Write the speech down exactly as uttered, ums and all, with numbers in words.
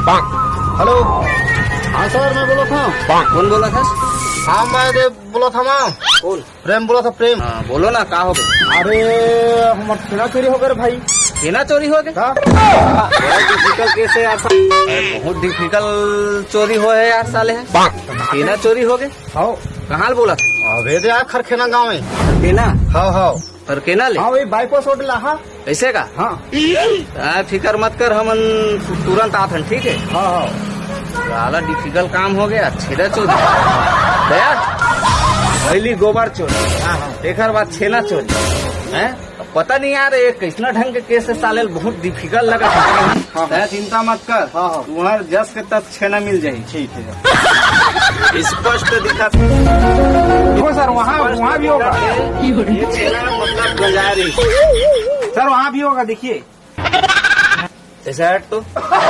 Hello. हाँ sir, मैं बोलत हँव। कौन बोलत हस? हाँ, मैं दे बोलत हँव। कौन? प्रेम बोलत हँव, प्रेम। हाँ, बोलो ना, का हो गया? अरे, हमर छेना चोरी हो गे रे भाई। छेना चोरी हो गे? हाँ। बहुत difficult case है यार साले। बहुत difficult चोरी होय हे यार साले। छेना चोरी हो गे? हाँ। कहाँ ले बोलत? अबे दे यार, खरखेना गाँव में। खरखेना? हाँ, हाँ। खरखेना ले? हाँ, वही bypass road ला, हाँ। ऐसे का? हाँ। आ, फिकर मत कर, हमन तुरंत आथन, ठीक है? हाँ, हाँ। साला difficult काम हो गया, छेना चोरी। दया, पहली गोबर चोरी, हाँ, हाँ। एकर बाद छेना चोरी, हैं? अब पता नहीं यार, ये कैसना ढंग के case है साले, बहुत difficult लगा। हाँ, हाँ। तै चिंता मत कर, हाँ, हाँ। तुम्हार जस के तस छेना मिल जाही। ठीक है। स्पष्ट दिखा। देखो सर, वहाँ, वहाँ भी होगा। ये छेना मतलब गंजा रही। सर, वहाँ भी होगा, देखिए। ऐसा हट तो।